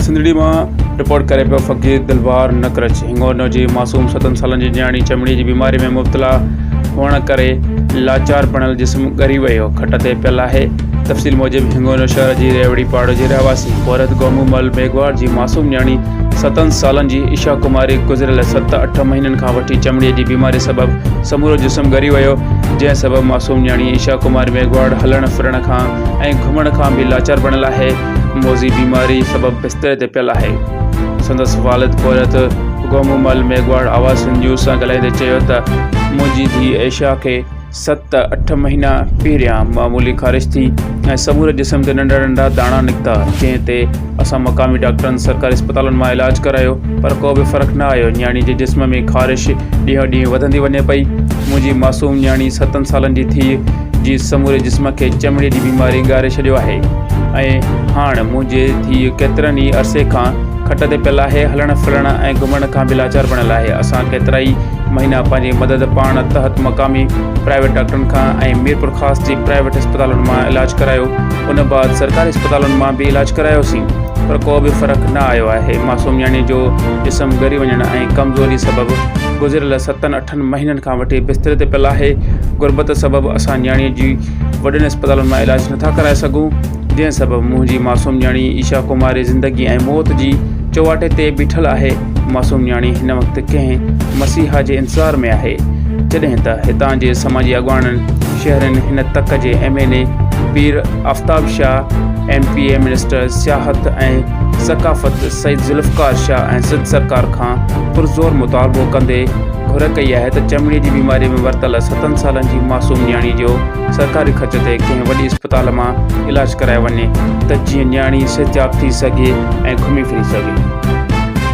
سنڌڙي مان رپورٽ ڪري پيو فقير دلبار نقرچ هنگورنو جي معصوم ستن سالن جي نياڻي چمڙي جي بيماري ۾ مبتلا هئڻ ڪري لاچار بڻيل جسم ڳري ويو کٽ تي پيل آهي تفصيل موجب هنگورنو شهر جي ريوڙي پاڙو جي رهواسي پورهيت گومو مل ميگهواڙ جي معصوم نياڻي ستن سالن جي عشا ڪماري گذريل ست اٺ مهينن کان وٺي چمڙي جي بيماري سبب سمورو جسم ڳري ويو، جنهن سبب معصوم نياڻي عشا ڪماري ميگهواڙ هلڻ ڦرڻ کان ۽ گهمڻ کان به لاچار بڻيل آهي، موذي بيماري سبب بستري تي پيل آهي. سندس والد پورهيت گومو مل ميگهواڙ آواز سنڌ نيوز سان ڳالهائيندي چيو ته منهنجي ڌيء عشا کي ست اٺ مهينا پهريان معمولي خارش ٿي ۽ سموري جسم تي ننڍا ننڍا داڻا نڪتا جنهن تي اسان مقامي ڊاڪٽرن سرڪاري اسپتالن مان علاج ڪرايو پر ڪو به فرق نه آيو نياڻي جي جسم ۾ خارش ڏينهون ڏينهن وڌندي وڃي پئي منهنجي معصوم نياڻي ستن سالن جي ڌيء جي سموري جسم کي چمڙي جي بيماري ڳاري ڇڏيو آهي ۽ هاڻ منهنجي ڌيء ڪيترن ئي عرصي کان کٽ تي پيل آهي هلڻ ڦرڻ ۽ گهمڻ کان به لاچار بڻيل آهي اسان ڪيترائي مهينا پنهنجي مدد پاڻ تحت مقامي پرائيويٽ ڊاڪٽرن کان ۽ ميرپورخاص جي پرائيويٽ اسپتالن مان علاج ڪرايو ان بعد سرڪاري اسپتالن مان به علاج ڪرايوسين پر ڪو به فرق نه آيو آهي معصوم نياڻي جو جسم ڳري وڃڻ ۽ ڪمزوري سبب گذريل ستن اٺن مهينن کان وٺي بستري تي پيل آهي غربت سبب اسان نياڻي جي وڏين اسپتالن مان علاج نٿا ڪرائي سگهون جنهن سبب منهنجي معصوم نياڻي عيشا ڪماري زندگي ۽ موت جي چوواٽي تي بيٺل آهي. معصوم نياڻي هن وقت ڪنهن مسيحا جي انتظار ۾ آهي. جڏهن ته هتان جي سماجي اڳواڻن، شهرين هن تڪ جي M N A Pir Aftab Shah, M P A minister سياحت ۽ ثقافت سيد ذوالفقار شاهه ۽ سنڌ سرڪار کان پرزور مطالبو ڪندي گهر ڪئي آهي ته چمڙي جي بيماري ۾ ورتل ستن سالن جي معصوم نياڻي جو سرڪاري خرچ تي ڪنهن وڏي اسپتال مان علاج ڪرايو وڃي ته جيئن نياڻي صحتياب ٿي سگهي ۽ گهمي ڦري سگهي.